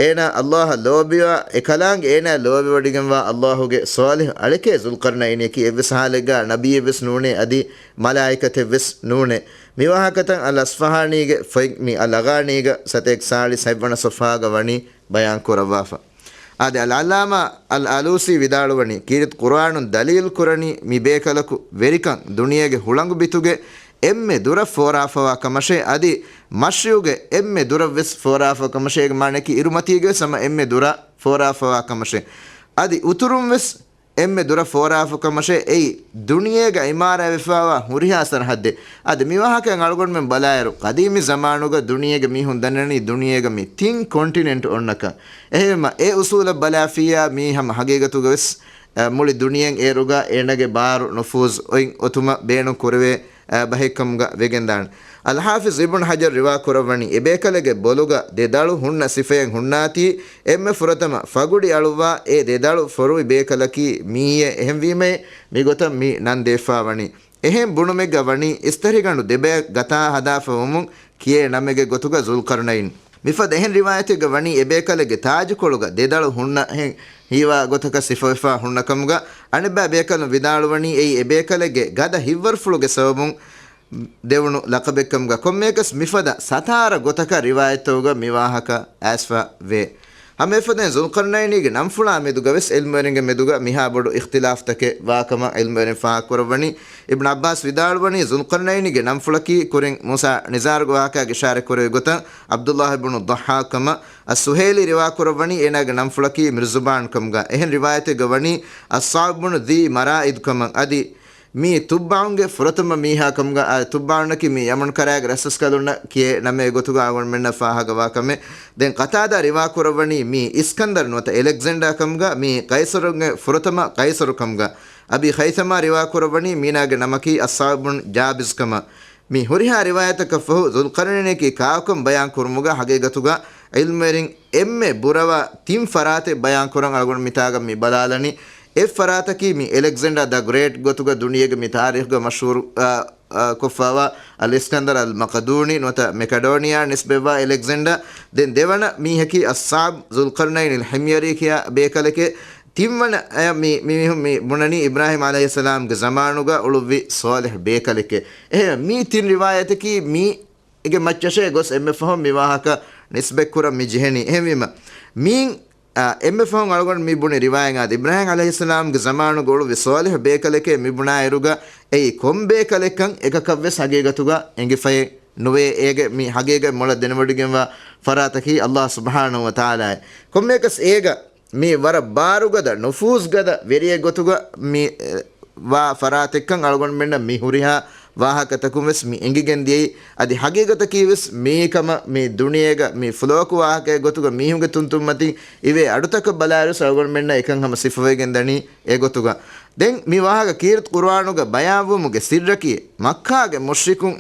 އޭނާ އައްލާހަށް ލޯބިވާ، އެކަލާނގެ އޭނާ ލޯބިވޮޑިގެންވާ އައްލާހުގެ ޞާލިޙު އަޅެކޭ ޛުލްޤަރްނައިނިއަކީ. އެއްވެސް ހާލެއްގާ ނަބިއްޔެއްވެސް ނޫނޭ، އަދި މަލާއިކަތެއްވެސް ނޫނޭ. މިވާހަކަތައް އަލް އަޞްފަހާނީގެ ފޮތް މި އަލް އަޣާނީގަ ސަތޭކަ ސާޅީސް ހަތްވަނަ ޞަފްޙާގަ ވަނީ ބަޔާން ކުރައްވާފަ. އާދެ، އަލްޢައްލާމާ އަލް އާލޫސީ ވިދާޅުވަނީ، ކީރިތި ޤުރުއާނުން ދަލީލު ކުރަނީ މި ބޭކަލަކު ވެރިކަން ދުނިޔޭގެ ހުޅަނގު ބިތުގެ އެންމެ ދުރަށް ފޯރާފަވާ ކަމަށޭ، އަދި މަޝްރިޤުގެ އެންމެ ދުރަށްވެސް ފޯރާފަ ކަމަށޭ. އޭގެ މާނައަކީ އިރުމަތީގެވެސް ހަމަ އެންމެ ދުރަށް ފޯރާފަވާ ކަމަށޭ. އަދި އުތުރުންވެސް އެންމެ ދުރަށް ފޯރާފަ ކަމަށޭ. އެއީ ދުނިޔޭގަ އިމާރާތްވެފައިވާ ހުރިހާ ސަރަހައްދެއް. އަދި މިވާހަކައިން އަޅުގަނޑުމެން ބަލާއިރު، ޤަދީމީ ޒަމާނުގަ ދުނިޔޭގެ މީހުން ދަންނަނީ ދުނިޔޭގަ މި ތިން ކޮންޓިނެންޓް އޮންނަކަން. އެހެންވީމަ އެ އުސޫލަށް ބަލާފިއްޔާ މީ ހަމަ ހަގީގަތުގަވެސް، އަ، މުޅި ދުނިޔެއިން އޭރުގަ އޭނަގެ ބާރު ނުފޫޒު އޮތް އޮތުމަށް ބޭނުން ކުރެވޭ، އަ، ބަހެއްކަމުގަ ވެގެންދާނެ. އަލްޙާފިޒް އިބްނު ޙަޖަރު ރިވާ ކުރައްވަނީ، އެބޭކަލެއްގެ ބޮލުގަ ދެ ދަޅު ހުންނަ ސިފައެއް ހުންނާތީ، އެންމެ ފުރަތަމަ ފަގުޑި އަޅުއްވާ އެ ދެ ދަޅު ފޮރުވި ބޭކަލަކީ މީއޭ. އެހެންވީމައޭ މިގޮތަށް މި ނަން ދެވިފާ ވަނީ. އެހެން ބުނުމެއްގަ ވަނީ އިސްތަށިގަނޑު ދެބަޔަށް ގަތާ ހަދާފަ ވުމުން ކިޔޭ ނަމެއްގެ ގޮތުގަ ޒުލްޤަރްނައިން. މިފަދަ އެހެން ރިވާޔަތެއްގަ ވަނީ އެބޭކަލެއްގެ ތާޖުކޮޅުގަ ދެދަޅު ހުންނަ ހެން ހީވާ ގޮތަކަށް ސިފަވެފަ ހުންނަ ކަމުގަ، އަނެއްބައި ބޭކަލުން ވިދާޅުވަނީ އެއީ އެބޭކަލެއްގެ ގަދަ ހިތްވަރުފުޅުގެ ސަބަބުން ދެވުނު ލަޤަބެއްކަމުގަ. ކޮންމެޔަކަސް މިފަދަ ސަތާރަ ގޮތަކަށް ރިވާޔަތްތަކުގަ މިވާހަކަ އައިސްފަ ވޭ. ހަމައެފަދައިން ޒުލްޤަރްނައިނީގެ ނަންފުޅާ މެދުގަވެސް ޢިލްމުވެރިންގެ މެދުގަ މިހާ ބޮޑު އިޚްތިލާފްތަކެއް ވާކަމަށް ޢިލްމުވެރިން ފާހަގަކުރައްވަނީ. އިބްނު ޢައްބާސް ވިދާޅުވަނީ ޒުލްޤަރްނައިނީގެ ނަންފުޅަކީ ކުރިން މޫސާ ނިޒާރުގެ ވާހަކައިގަ އިޝާރަތްކުރެއްވި ގޮތަށް ޢަބްދުﷲ އިބްނު ޟައްޙާޤް ކަމަށް، އައްސުހައިލީ ރިވާކުރައްވަނީ އޭނާގެ ނަންފުޅަކީ މިރުޒުބާން ކަމުގަ. އެހެން ރިވާޔަތެއްގަ ވަނީ އައްޞާޢިބް ބުނު ޛީ މަރާއިދު ކަމަށް. އަދި މީ ތުއްބަޢުންގެ ފުރަތަމަ މީހާ ކަމުގަ، އާ، ތުއްބަޢުންނަކީ މީ ޔަމަން ކަރައިގެ ރަސްރަސްކަލުންނަށް ކިޔޭ ނަމެއް ގޮތުގަ އަޅުގަނޑުމެންނަށް ފާހަގަވާ ކަމެއް. ދެން ޤަތާދާ ރިވާކުރައްވަނީ މީ އިސްކަންދަރު ނުވަތަ އެލެގްޒެންޑާ ކަމުގަ، މީ ޤައިޞަރުގެ ފުރަތަމަ ޤައިޞަރު ކަމުގަ. އަބީ ޚައިޘަމާ ރިވާކުރައްވަނީ މީނާގެ ނަމަކީ އައްޞާޢިބް ބުނު ޖާބިޒް ކަމަށް. މި ހުރިހާ ރިވާޔަތަކަށްފަހު ޒުލްޤަރްނައިނަކީ ކާކުކަން ބަޔާން ކުރުމުގަ ހަގީގަތުގަ ޢިލްމުވެރިން އެންމެ ބުރަވާ ތިން ފަރާތެއް ބަޔާން ކުރަން އަޅުގަނޑު މިތާގަ މި ބަލާލަނީ. އެއް ފަރާތަކީ މި އެލެގްޒެންޑާ ދަ ގްރޭޓް ގޮތުގަ ދުނިޔޭގެ މި ތާރީޚްގަ މަޝްހޫރު، އާ، އާ، ކޮށްފައިވާ އަލް އިސްކަންދަރް އަލް މަޤަދޫނީ ނުވަތަ މެކެޑޯނިއާ ނިސްބަތްވާ އެލެގްޒެންޑާ. ދެން ދެވަނަ މީހަކީ އައްޞާޢިބް ޒުލްޤަރްނައިން އަލް ޙިމްޔަރީ ކިޔާ ބޭކަލެކޭ. ތިންވަނަ އަޔަށް މި، މި މީހުން މި ބުނަނީ އިބްރާހީމް ޢަލައިހިއްސަލާމްގެ ޒަމާނުގަ އުޅުއްވި ޞާލިޙް ބޭކަލެކޭ. އެހެން މި ތިން ރިވާޔަތަކީ މީގެ މައްޗަށޭ ގޮސް އެންމެ ފަހުން މި ވާހަކަ ނިސްބަތްކުރަން މި ޖެހެނީ. އެހެންވީމަ މީން، އާ، އެންމެ ފަހުން އަޅުގަނޑު މި ބުނި ރިވާޔަތް އާދެ، އިބްރާހީމް ޢަލައިހިއްސަލާމްގެ ޒަމާނުގަ އުޅުއްވި ޞާލިޙް ބޭކަލެކޭ މި ބުނާއިރުގަ އެއީ ކޮން ބޭކަލެއްކަން އެކަކަށްވެސް ހަގީގަތުގަ އެނގިފައެއް ނުވޭ. އޭގެ މި ހަގީގަތް މޮޅަށް ދެނެވޮޑިގެންވާ ފަރާތަކީ އައްލާހު ސުބްޙާނަހޫ ވަތަޢާލާއޭ. ކޮންމެޔަކަސް އޭގަ މީ ވަރަށް ބާރުގަދަ، ނުފޫޒުގަދަ ވެރިއެއް ގޮތުގަ މި، އެ، ވާ ފަރާތެއްކަން އަޅުގަނޑުމެންނަށް މި ހުރިހާ ވާހަކަތަކުން ވެސް މި އެނގިގެން ދިޔައީ. އަދި ހަގީގަތަކީ ވެސް މިއީ ކަމަށް މި ދުނިޔޭގަ މި ފުލޯކު ވާހަކައެއް ގޮތުގަ މީހުންގެ ތުންތުންމަތިން އިވޭ އަޑުތަކަށް ބަލާއިރު ވެސް އަޅުގަނޑުމެންނަށް އެކަން ހަމަ ސިފަވެގެން ދަނީ އެ ގޮތުގަ. ދެން މި ވާހަކަ ކީރިތި ޤުރުއާނުގަ ބަޔާންވުމުގެ ސިއްރަކީ، މައްކާގެ މުޝްރިކުން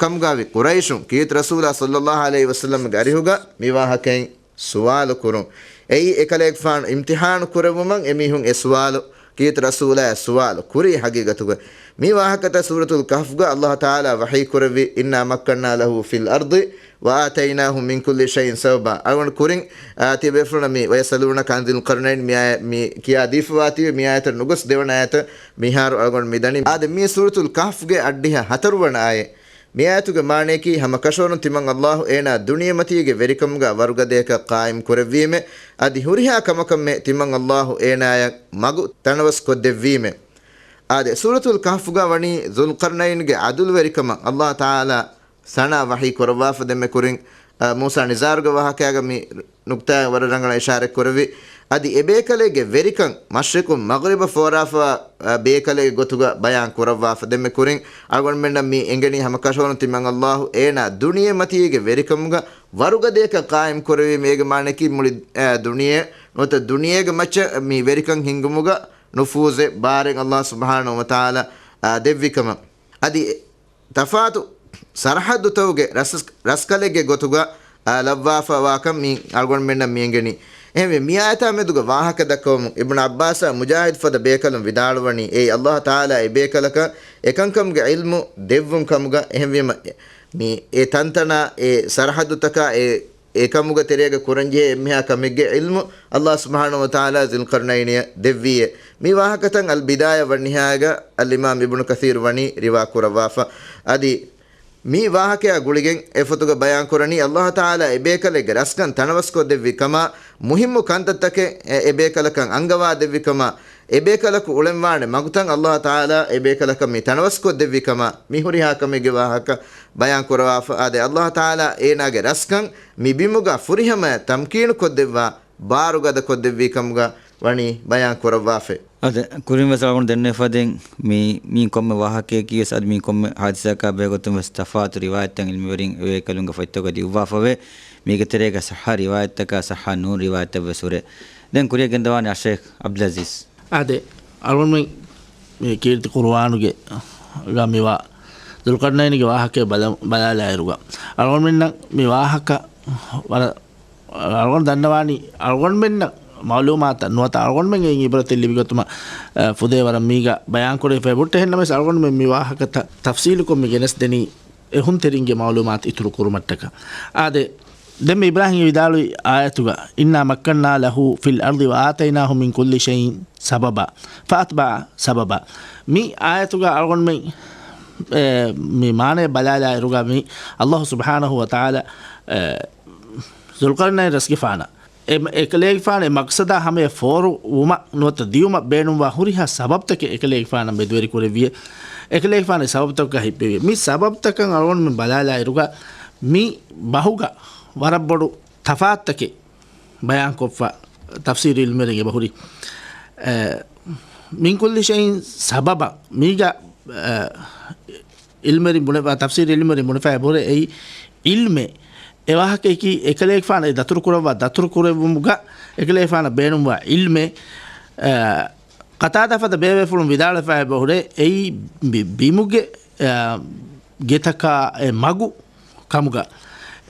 ކަމުގައި ޤުރައިޝުން ކީރިތި ރަސޫލާ ޞައްލައްލާހު ޢަލައިހި ވަސައްލަމްގެ އަރިހުގަ މި ވާހަކައިން ސުވާލު ކުރުން. އެއީ އެކަލޭގެފާނު އިމްތިޙާނު ކުރެއްވުމަށް އެމީހުން އެ ސުވާލު، ކީރިތި ރަސޫލާ ސުވާލު ކުރީ ހަގީގަތުގަ. މި ވާހަކަތައް ސޫރަތުލް ކަހްފުގަ އައްލާހު ތަޢާލާ ވަޙީ ކުރެއްވި، إِنَّا مَكَّنَّا لَهُ فِي الْأَرْضِ وَآتَيْنَاهُ مِنْ كُلِّ شَيْءٍ سَبَبًا. އަޅުގަނޑު ކުރިން، އާ، ތިޔަބޭފުޅުންނަށް މި وَيَسْأَلُونَكَ عَنِ ذِي الْقَرْنَيْنِ މި އާޔަތް މި ކިޔާ ދީފަވާތީވެ، މި އާޔަތަށް ނުގޮސް ދެވަނަ އާޔަތަށް މިހާރު އަޅުގަނޑު މި ދަނީ. އާދެ، މީ ސޫރަތުލް ކަހްފުގެ އަށްޑިހަ ހަތަރުވަނަ އާޔަތް. މި އާޔަތުގެ މާނަޔަކީ، ހަމަ ކަށަވަރުން ތިމަން އައްލާހު އޭނާ ދުނިޔެމަތީގެ ވެރިކަމުގަ ވަރުގަދަޔަކަށް ޤާއިމް ކުރެއްވީމެ، އަދި ހުރިހާ ކަމަކަށްމެ ތިމަން އައްލާހު އޭނާޔަށް މަގު ތަނަވަސް ކޮށްދެއްވީމެ. އާދެ، ސޫރަތުލް ކަހްފުގަ ވަނީ ޒުލްޤަރްނައިންގެ ޢަދުލުވެރިކަމަށް އައްލާހު ތަޢާލާ ސަނާ ވަޙީ ކުރައްވާފަ ދެންމެ ކުރިން، އަ، މޫސާ ނިޒާރުގެ ވާހަކައިގަ މި ނުކްތާއަށް ވަރަށް ރަނގަޅަށް އިޝާރަތް ކުރެއްވި. އަދި އެބޭކަލެއްގެ ވެރިކަން މަޝްރިޤު މަޣްރިބަށް ފޯރާފަވާ، އަ، ބޭކަލެއްގެ ގޮތުގަ ބަޔާން ކުރައްވާފަ ދެންމެ ކުރިން، އަޅުގަނޑުމެންނަށް މި އެނގެނީ ހަމަ ކަށަވަރުން ތިމަން އައްލާހު އޭނާ ދުނިޔެމަތީގެ ވެރިކަމުގަ ވަރުގަދަޔަކަށް ޤާއިމް ކުރެވީމެ. އޭގެ މާނައަކީ މުޅި، އަ، ދުނިޔެ ނުވަތަ ދުނިޔޭގެ މައްޗަށް މި ވެރިކަން ހިންގުމުގަ ނުފޫޒެއް ބާރެއް އައްލާހު ސުބްޙާނަހު ވަތަޢާލާ، އަ، ދެއްވި ކަމަށް. އަދި ތަފާތު ސަރަޙައްދުތަކުގެ ރަސް-، ރަސްކަލެއްގެ ގޮތުގަ، އާ، ލައްވާފަވާކަން މި އަޅުގަނޑުމެންނަށް މި އެނގެނީ. އެހެންވެ، މި އާޔަތާ މެދުގަ ވާހަކަ ދައްކަވަމުން އިބްނު ޢައްބާސާ މުޖާހިދު ފަދަ ބޭކަލުން ވިދާޅުވަނީ، އެއީ އައްލާހު ތަޢާލާ އެ ބޭކަލަކަށް އެކަންކަމުގެ ޢިލްމު ދެއްވުން ކަމުގަ. އެހެންވީމަ، މި އެ ތަންތަނާ އެ ސަރަޙައްދުތަކާ އެ އެކަމުގެ ތެރޭގަ ކުރަންޖެހޭ އެންމެހާ ކަމެއްގެ ޢިލްމު އައްލާހު ސުބްޙާނަހު ވަތަޢާލާ ޒުލްޤަރްނައިނިއަށް ދެއްވީއޭ. މި ވާހަކަތައް އަލް ބިދާޔާ ވަންނިހާޔާގަ އަލް އިމާމް އިބްނު ކަޘީރު ވަނީ ރިވާ ކުރައްވާފަ. އަދި މި ވާހަކަޔާ ގުޅިގެން އެ ފޮތުގަ ބަޔާން ކުރަނީ، އައްލާހު ތަޢާލާ އެ ބޭކަލެއްގެ ރަސްކަން ތަނަވަސްކޮށްދެއްވި ކަމާ، މުހިއްމު ކަންތައްތަކެއް އެ، އެ ބޭކަލަކަށް އަންގަވާ ދެއްވި ކަމާ، އެ ބޭކަލަކު އުޅެންވާނެ މަގުތައް އައްލާހު ތަޢާލާ އެ ބޭކަލަކަށް މި ތަނަވަސްކޮށްދެއްވި ކަމާ، މި ހުރިހާ ކަމެއްގެ ވާހަކަ ބަޔާން ކުރަވާފަ. އާދެ، އައްލާހު ތަޢާލާ އޭނާގެ ރަސްކަން މި ބިމުގަ ފުރިހަމަޔަށް ތަމްކީނުކޮށްދެއްވާ، ބާރުގަދަކޮށްދެއްވީ ކަމުގަ ވަނީ ބަޔާން ކުރައްވާފައި. އަދި ކުރިން ވެސް އަޅުގަނޑު ދެންނެވިފަދައިން މި، މި ކޮންމެ ވާހަކައަކީ ވެސް އަދި މި ކޮންމެ ހާދިސާއަކާ ބެހޭގޮތުން ވެސް ތަފާތު ރިވާޔަތްތައް ޢިލްމުވެރިން އެބޭކަލުންގެ ފޮތްތަކުގަ ލިޔުއްވާފަވޭ. މީގެ ތެރޭގަ ޞައްޙަ ރިވާޔަތްތަކާ ޞައްޙަ ނޫން ރިވާޔަތްތައް ވެސް ހުރޭ. ދެން ކުރިއަށް ގެންދަވާނީ އައްޝައިޚް ޢަބްދުލް ޢަޒީޒް. އާދެ، އަޅުގަނޑުމެން މި ކީރިތި ޤުރުއާނުގެ ގަ މިވާ ޛުލްޤަރްނައިންގެ ވާހަކައެއް ބަލަ-، ބަލާލާއިރުގަ، އަޅުގަނޑުމެންނަށް މި ވާހަކަ ވަރަށް، އަޅުގަނޑު ދަންނަވާނީ، އަޅުގަނޑުމެންނަށް މަޢުލޫމާތަށް ނުވަތަ އަޅުގަނޑުމެން އެއިން ޢިބްރަތެއް ލިބިގަތުމަށް، އަ، ފުދޭ ވަރަށް މީގަ ބަޔާންކުރެވިފައި ބުއްޓެ. އެހެންނަމަވެސް އަޅުގަނޑުމެން މި ވާހަކަތައް ތަފްޞީލުކޮށް މި ގެނެސްދެނީ އެހުންތެރިންގެ މަޢުލޫމާތު އިތުރު ކުރުމަށްޓަކާ. އާދެ، ދެންމެ އިބްރާހީމް ވިދާޅުވި އާޔަތުގަ، إِنَّا مَكَّنَّا لَهُ فِي الْأَرْضِ وَآتَيْنَاهُ مِنْ كُلِّ شَيْءٍ سَبَبًا فَأَتْبَعَ سَبَبًا. މި އާޔަތުގަ އަޅުގަނޑުމެން، އެ، މި މާނައެއް ބަލާލާއިރުގަ މި ﷲ ސުބްޙާނަހޫ ވަތަޢާލާ، އެ، ޛުލްޤަރްނައިން ރަސްގެފާނަށް އެ، އެކަލޭގެފާނު އެ މަޤްޞަދާ ހަމަޔަށް ފޯރު ވުމަށް ނުވަތަ ދިޔުމަށް ބޭނުންވާ ހުރިހާ ސަބަބްތަކެއް އެކަލޭގެފާނަށް މެދުވެރި ކުރެއްވިއޭ. އެކަލޭގެފާނު އެ ސަބަބްތަކަށް ހިއްޕެވިއޭ. މި ސަބަބްތަކަށް އަޅުގަނޑުމެން ބަލާލާއިރުގަ މި ބަހުގަ ވަރަށް ބޮޑު ތަފާތުތަކެއް ބަޔާންކޮށްފަ ތަފްސީރު ޢިލްމުވެރިން އެބަހުރި. އެ، މިން ކުއްލި ޝައިއިން ސަބަބަން މީގަ، އެ، ޢިލްމުވެރިން ބުނެފަ، ތަފްސީރު ޢިލްމުވެރިން ބުނެފަ އެބަހުރޭ އެއީ ޢިލްމެއް. އެ ވާހަކައަކީ އެކަލޭގެފާނަށް އެ ދަތުރުކުރައްވާ ދަތުރުކުރެއްވުމުގަ އެކަލޭގެފާނަށް ބޭނުންވާ ޢިލްމެއް. އެ، ޤަތާދާ ފަދަ ބޭބޭފުޅުން ވިދާޅުވެފަ އެބަހުރޭ އެއީ ބި-، ބިމުގެ، އެ، ގެތަކާ އެ މަގު ކަމުގަ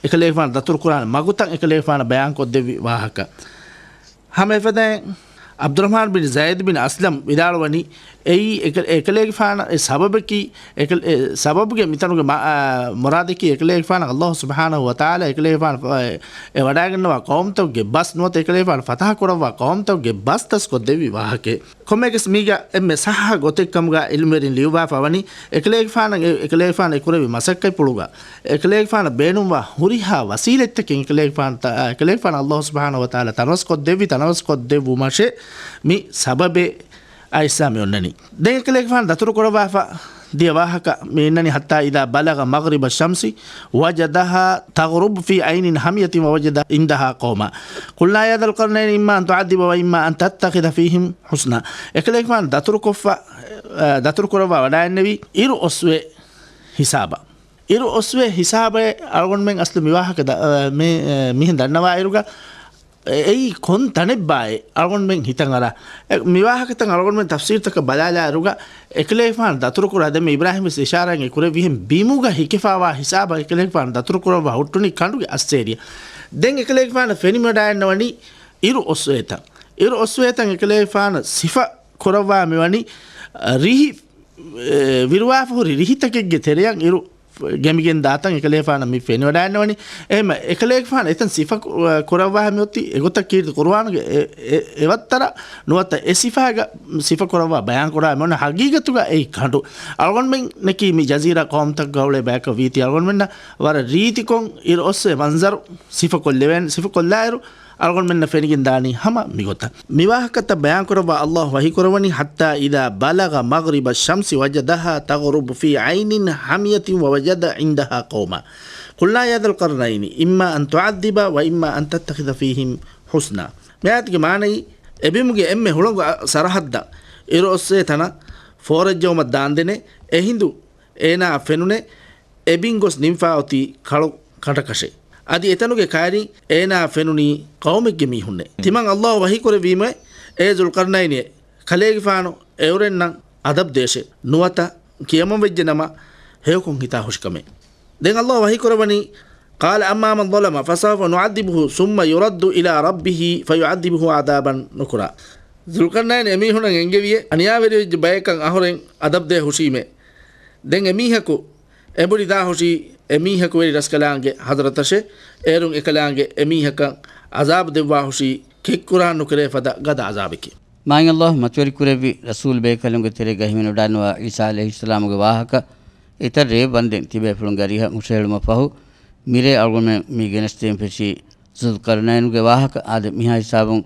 އެކަލޭގެފާނު ދަތުރުކުރާނެ މަގުތައް އެކަލޭގެފާނަށް ބަޔާންކޮށްދެއްވި ވާހަކަ. ހަމަ އެފަދައިން ޢަބްދުއްރަޙްމާން ބިން ޒައިދް ބިން އަސްލަމް ވިދާޅުވަނީ، އެއީ އެކަ-، އެކަލޭގެފާނަށް އެ ސަބަބަކީ، އެކަ-، އެ ސަބަބުގެ މިތަނުގެ މަ-، އާ، މުރާދަކީ އެކަލޭގެފާނަށް ﷲ ސުބްޙާނަހޫ ވަތަޢާލާ އެކަލޭގެފާނު ފަ-، އެ ވަޑައިގަންނަވާ ޤައުމުތަކުގެ ބަސް ނުވަތަ އެކަލޭގެފާނު ފަތަޙަ ކުރައްވާ ޤައުމުތަކުގެ ބަސް ދަސްކޮށްދެއްވި ވާހަކައެއް. ކޮންމެއަކަސް މީގަ އެންމެ ޞައްޙަ ގޮތެއް ކަމުގަ ޢިލްމުވެރިން ލިޔުއްވާފަ ވަނީ، އެކަލޭގެފާނަށް އެ-، އެކަލޭގެފާނު އެ ކުރެއްވި މަސައްކަތްޕުޅުގަ އެކަލޭގެފާނަށް ބޭނުންވާ ހުރިހާ ވަސީލަތްތަކެއް އެކަލޭގެފާނު ތަ-، އެކަލޭގެފާނަށް ﷲ ސުބްޙާނަހޫ ވަތަޢާލާ ތަނަވަސްކޮށްދެއްވި، ތަނަވަސްކޮށްދެއްވުމަށޭ މި ސަބަބެއް އައިސް މި އޮންނަނީ. ދެން އެކަލޭގެފާނު ދަތުރުކުރައްވާފަ ދިޔަ ވާހަކަ މި އިންނަނީ، حتى إذا بلغ مغرب الشمس وجدها تغرب في عين حمية ووجد عندها قوما قلنا يا ذا القرنين إما أن تعذب وإما أن تتخذ فيهم حسنا. އެކަލޭގެފާނު ދަތުރުކޮށްފަ، އަ، ދަތުރުކުރައްވާ ވަޑައިންނެވީ އިރު އޮއްސުވޭ ހިސާބަށް. އިރު އޮއްސުވޭ ހިސާބަށް އަޅުގަނޑުމެން އަސްލު މި ވާހަކަ ދަ-، އަ، މި، އަ، މިހެން ދަންނަވާއިރުގަ، އެ-، އެއީ ކޮން ތަނެއްބާއޭ އަޅުގަނޑުމެން ހިތަށް އަރާ. އެ، މި ވާހަކަތައް އަޅުގަނޑުމެން ތަފްސީރުތަކަށް ބަލާލާއިރުގަ، އެކަލޭގެފާނު ދަތުރުކުރާ ދެންމެ އިބްރާހީމް ވެސް އިޝާރާތް އެ ކުރެއްވިހެން ބިމުގަ ހިކިފާވާ ހިސާބަށް އެކަލޭގެފާނު ދަތުރުކުރައްވާ ހުއްޓުނީ ކަނޑުގެ އައްސޭރިއަށް. ދެން އެކަލޭގެފާނަށް ފެނިވަޑައިންނަވަނީ އިރު އޮއްސުވޭތަން. އިރު އޮއްސުވޭތަން އެކަލޭގެފާނަށް ސިފަ ކުރައްވާ މިވަނީ، އަ، ރިހި، އެ، ވިރުވާފަހުރި ރިހިތަކެއްގެ ތެރެޔަށް އިރު ގެނބިގެން ދާތަން އެކަލޭގެފާނަށް މި ފެނިވަޑައިންނަވަނީ. އެހެންމަ އެކަލޭގެފާނު އެތަން ސިފަ ކު-، ކުރައްވާ މިއޮތީ އެގޮތަށް ކީރިތި ޤުރުއާނުގެ އެ-، އެ-، އެވައްތަރަށް ނުވަތަ އެ ސިފައިގަ ސިފަ ކުރައްވާ ބަޔާން ކުރާ މި އޮންނަ ހަގީގަތުގަ އެއީ ކަނޑު. އަޅުގަނޑުމެންނަކީ މި ޖަޒީރާ ޤައުމުތަކުގަ އުޅޭ ބަޔަކަށް ވީތީ އަޅުގަނޑުމެންނަށް ވަރަށް ރީތިކޮށް އިރު އޮއްސުވޭ މަންޒަރު ސިފަކޮށްލެވޭނެ. ސިފަކޮށްލާއިރު އަޅުގަނޑުމެންނަށް ފެނިގެން ދާނީ ހަމަ މިގޮތަށް. މިވާހަކަތައް ބަޔާންކުރައްވާ ﷲ ވަޙީކުރައްވަނީ، حتى إذا بلغ مغرب الشمس وجدها تغرب في عين حمية ووجد عندها قوما قلنا يا ذا القرنين إما أن تعذب وإما أن تتخذ فيهم حسنا. މި އާޔަތުގެ މާނައީ، އެބިމުގެ އެންމެ ހުޅަނގު އަ-، ސަރަހައްދަށް އިރު އޮއްސޭ ތަނަށް ފޯރައްޖައުމަށް ދާންދެނެ، އެހިނދު އޭނާއަށް ފެނުނެ، އެބިން ގޮސް ނިންފާ އޮތީ ކަޅު ކަނޑަކަށެ. އަދި އެތަނުގެ ކައިރިން އޭނާއަށް ފެނުނީ ޤައުމެއްގެ މީހުންނެ. ތިމަން ﷲ ވަޙީކުރެއްވީމެ، އޭ ޒުލްޤަރްނައިނޭ، ކަލޭގެފާނު އެއުރެންނަށް އަދަބު ދޭށޭ. ނުވަތަ ކިޔަމަން ވެއްޖެ ނަމަ، ހެޔޮކޮށް ހިތާ ހުށިކަމެއް. ދެން ﷲ ވަޙީކުރައްވަނީ، قال أما من ظلم فسوف نعذبه ثم يرد إلى ربه فيعذبه عذابا نكرا. ޒުލްޤަރްނައިން އެމީހުނަށް އެންގެވިއޭ، އަނިޔާވެރިވެއްޖެ ބަޔަކަށް އަހުރެން އަދަބުދޭ ހުށީމޭ. ދެން އެމީހަކު އެނބުރި ދާ ހުށީ އެމީހަކުވެރި ރަސްކަލާނގެ ޙަޟްރަތަށޭ. އޭރުން އެކަލާނގެ އެމީހަކަށް ޢަޒާބު ދެއްވާ ހުށީ ކެތްކުރާން ނުކެރޭ ފަދަ ގަދަ ޢަޒާބެކޭ. މާތް ﷲ މަތިވެރިކުރެއްވި ރަސޫލު ބޭކަލުންގެ ތެރޭގަ ހިމެނިވަޑައިނުވާ ޢީސާ ޢަލައިހިއްސަލާމުގެ ވާހަކަ އެތައް ރޭ ވަންދެން ތިބޭފުޅުންގެ އަރިހަށް ހުށަހެޅުމަށް ފަހު، މިރޭ އަޅުގަނޑުމެން މި ގެނެސްދޭން ފެށީ ޒުލްޤަރްނައިނުގެ ވާހަކަ. އާދެ، މިހާ ހިސާބުން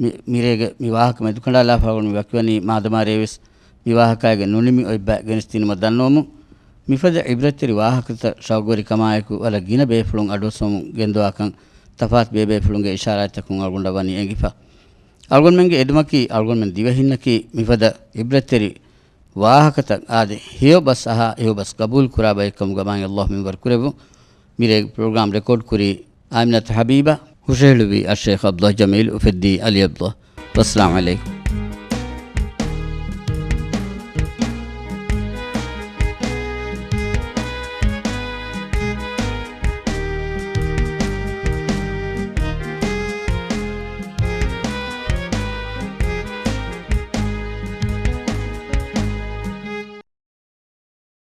މި-، މިރޭގެ މި ވާހަކަ މެދުކަނޑާލާފަ އަޅުގަނޑު މި ވަކިވަނީ މާދަމާ ރޭވެސް މި ވާހަކައިގެ ނުނިމި އޮތް ބައެއް ގެނެސްދިނުމަށް ދަންނަވަމުން. މިފަދަ ޢިބްރަތްތެރި ވާހަކަތައް ޝައުގުވެރިކަމާއެކު ވަރަށް ގިނަ ބޭފުޅުން އަޑުއައްސަމުން ގެންދަވާކަން ތަފާތު ބޭބޭފުޅުންގެ އިޝާރާތްތަކުން އަޅުގަނޑަށް ވަނީ އެނގިފަ. އަޅުގަނޑުމެންގެ އެދުމަކީ އަޅުގަނޑުމެން ދިވެހިންނަކީ މިފަދަ ޢިބްރަތްތެރި ވާހަކަތައް އާދެ، ހެޔޮ ބަސް އަހާ، ހެޔޮ ބަސް ގަބޫލު ކުރާ ބައެއްކަމުގަ މާތް ﷲ މިންވަރު ކުރެއްވުން. މިރޭގެ ޕްރޮގްރާމް ރެކޯޑް ކުރީ އާމިނަތު ޙަބީބާ، ހުށަހެޅުއްވީ އައްޝައިޚް ޢަބްދުﷲ ޖަމީލް އުފެއްދީ ޢަލީ ޢަބްދުﷲ. ވައްސަލާމް ޢަލައިކުމް.